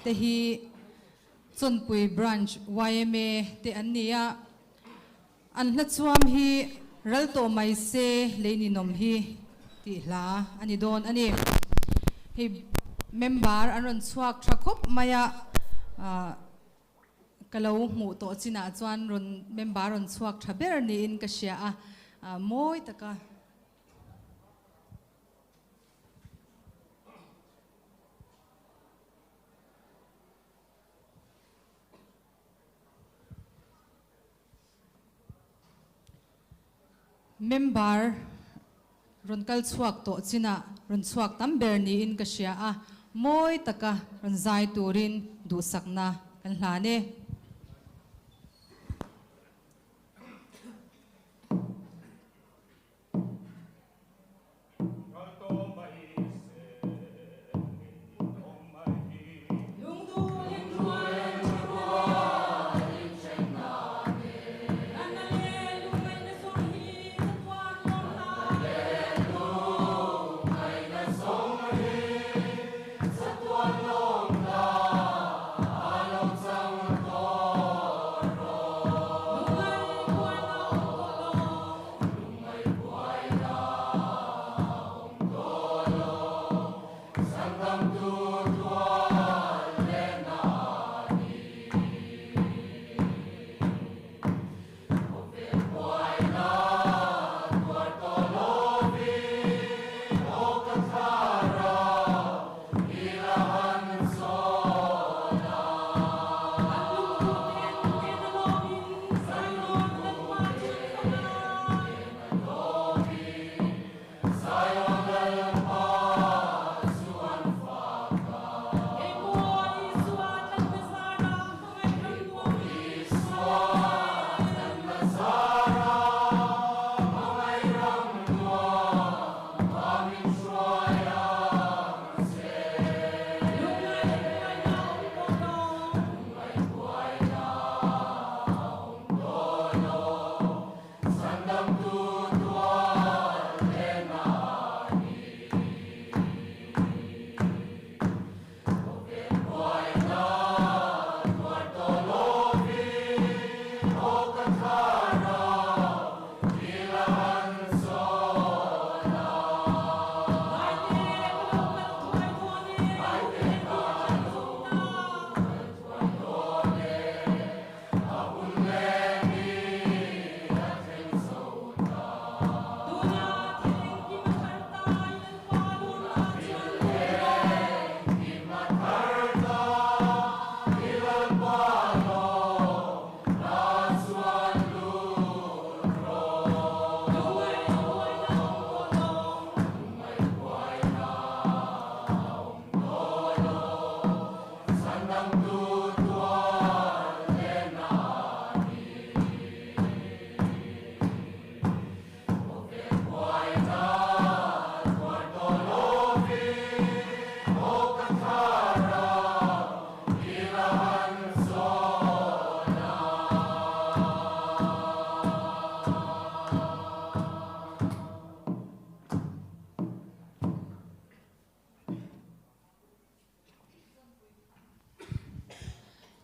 te hi Chawnpui Branch yma te an ni a, an hla chuam hi Ral tawh mai se lei ninawm hi tih hla a ni dawn a ni. Hei member an rawn chhuak tha khawp mai a, Ka lo hmuh tawh chinah chuan rawn member rawn chhuak tha ber niin ka hria a, mawi taka. Member rawn kal chhuak tawh chinah rawn chhuak tam ber niin ka hria a, mawi taka rawn zai turin duhsakna kan hlan e.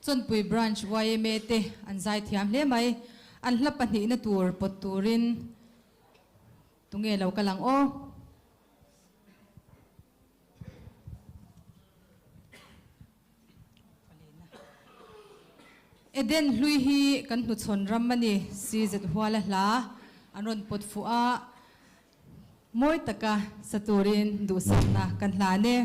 Chawnpui Branch yma te an zai thiam hle mai. An hla pahnihna tur pawt turin tunge lo kal ang aw. Eden hlui hi kan hnuchhawn ram a ni, CZ Huala hla an rawn pawt fuh a, mawi taka sa turin duhsakna kan hlan e.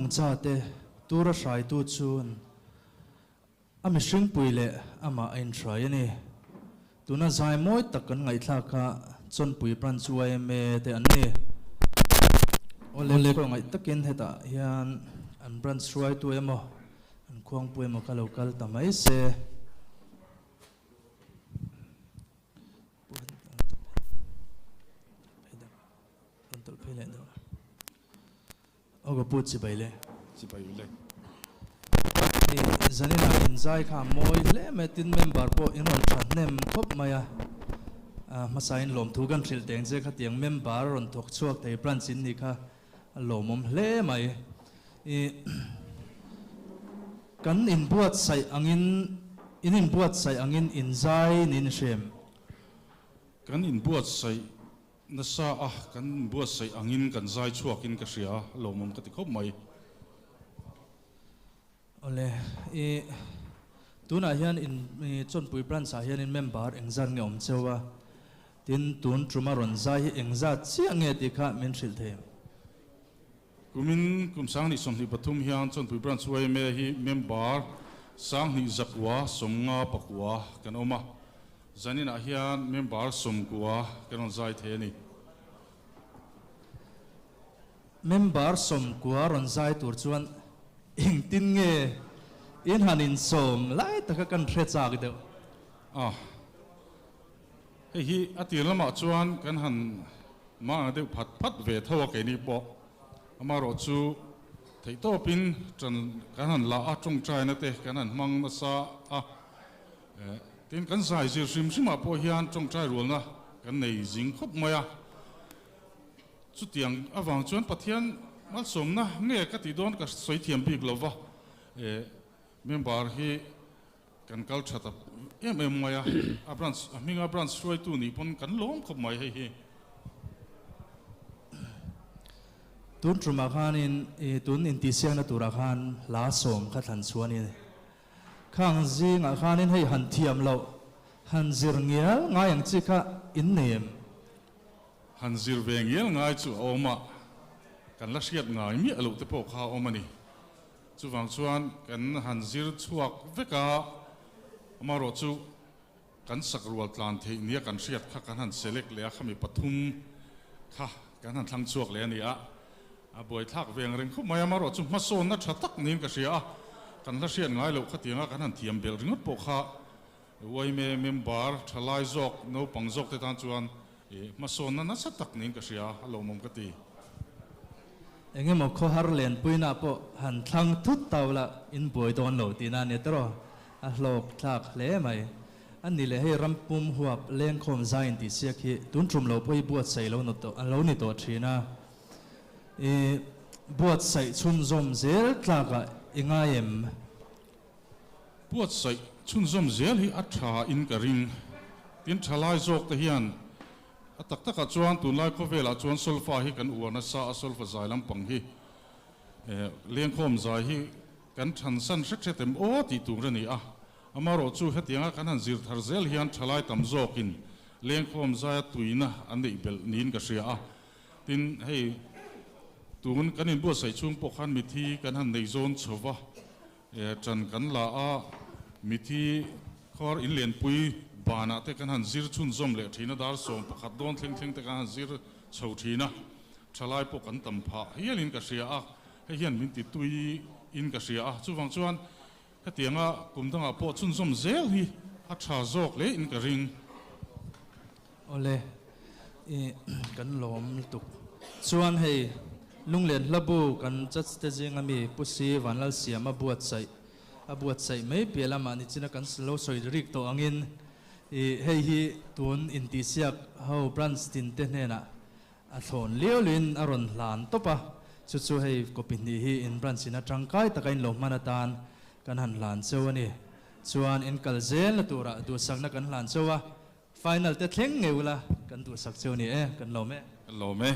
nungchate tura hraitu chuan a mihringpui leh amah a inhrai a ni. Tuna zai mawi tak kan ngaihthlak kha Chawnpui Branch yma te an ni. Awle khawngaih takin hetah hian an branch hruaitu emaw an khuangpu emaw kha lo kal ta mai se. Aw ka pu chibai le. Chibai le. Hei zaninah inzai kha a mawi hle mai tin member pawh in rawn tha hnem khawp mai a, hmasain lawmthu kan hrilh teng che khatiang member rawn thawk chhuak thei branch in ni kha a lawmawm hle mai. I kan inbuatsaih angin in inbuatsaih angin inzai niin hrem. Kan inbuatsaih Nasa a kan buatsaih angin kan zai chhuakin ka hria, lawmawm ka ti khawp mai. Awle, i tunah hian in Chawnpui Branch ah hianin member engzat nge awm cheu a, tin tun tuma rawn zai hi engzat chiah nge tih kha min hrilh thei em? Kumin kum 2023 hian Chawnpui Branch yma hi member 2959 kan awm a, zaninah hian member 90 kan rawn zai thei a ni. Member 90 rawn zai tur chuan engtin nge in han insawm lai taka kan hre chak deuh? A, hei hi a tir lamah chuan kan han Mah deuh phat phat ve tho a keini pawh amaherawh chu theihtawpin ṭan kan han la a, ṭawngṭaina te kan han hmang nasa a, tin kan zai zir hrim hrimah pawh hian ṭawngṭai rualna kan nei zing khawp mai a, chutiang avang chuan Pathian malsawmna nge ka tih dawn ka sawi thiam bik lova, member hi Kan kal tha ta em em mai a, a branch a hminga branch hruaitu nih pawn kan lawm khawp mai hei hi. Tun tumah khanin i tun intihsiakna turah khan hla sawm kha thlan chhuah a ni. Khang zingah khanin hei han thiam loh, han zir ngial ngai ang chi kha in nei em? Han zir ve ngial ngai chu a awm a, kan la hriat ngai miah loh te pawh kha a awm a ni. Chuvang chuan kan han zir chhuak vek a, amaherawh chu kan sak rual tlan theih nia kan hriat kha kan han select leh a, khami pathum kha kan han thlang chhuak leh a ni a, a buaithlak ve ang reng khawp mai. Amaherawh chu hmasawnna tha tak niin ka hria a, kan hla hriat ngai loh khatianga kan han thiam belh ringawt pawh kha yma member thalai zawk, naupang zawk te tan chuan Hmasawnna nasa tak niin ka hria, a lawmawm ka ti. Engemaw khawhar lenpuina pawh han thlang thut tau la, in buai dawn lo tihna a ni tawh, a hlawk thlak hle mai. A ni leh hei rampum huap lengkhawm zai in tih siak hi tun tum lo pawh hi buatsaih lo lo ni tawh thin a, i buatsaih chhunzawm zel tlakah i ngai em? Buatsaih chhunzawm zel hi a tha in ka ring. Tin, thalai zawk te hian a tak takah chuan tunlai khawvelah chuan solfa hi kan uar nasa a, solfa zai lampang hi lengkhawm zai hi kan thansan hret hret em aw tih tur a ni a. Amaherawh chu hetianga kan han zir thar zel hian thalai tam zawkin lengkhawm zaia tuina an neih belh niin ka hria a. Tin, hei tun kan inbuatsaih chhung pawh khan mithi kan han nei zawn chho va, ṭan kan la a, mithi khawr inlenpui banah te kan han zir chhunzawm leh ṭhin a, dar 11 dawn thleng thleng te kan han zir chho ṭhin a, ṭhalai pawh kan tam phah hialin ka hria a, hei hian min ti tui in ka hria a, chuvang chuan hetianga kum dangah pawh chhunzawm zel hi a ṭha zawk hle in ka ring. Awle, i kan lawm lutuk. Chuan hei Lunglen Hlabu kan judge te zinga mi Pu Si Vanlalsiam a buatsaih a buatsaih mai piah lamah nichina kan lo sawi rik tawh angin i hei hi tun intihsiak ho branch tin te hnenah a thlawn liau liin a rawn hlan tawp a, chu chu hei copy hnih hi in branch in a tangkai taka in lo hman atan kan han hlan cheu a ni. Chuan in kal zelna turah duhsakna kan hlan cheu a, Final te thleng ngei ula kan duhsak cheu ni e, kan lawm e. Kan lawm e.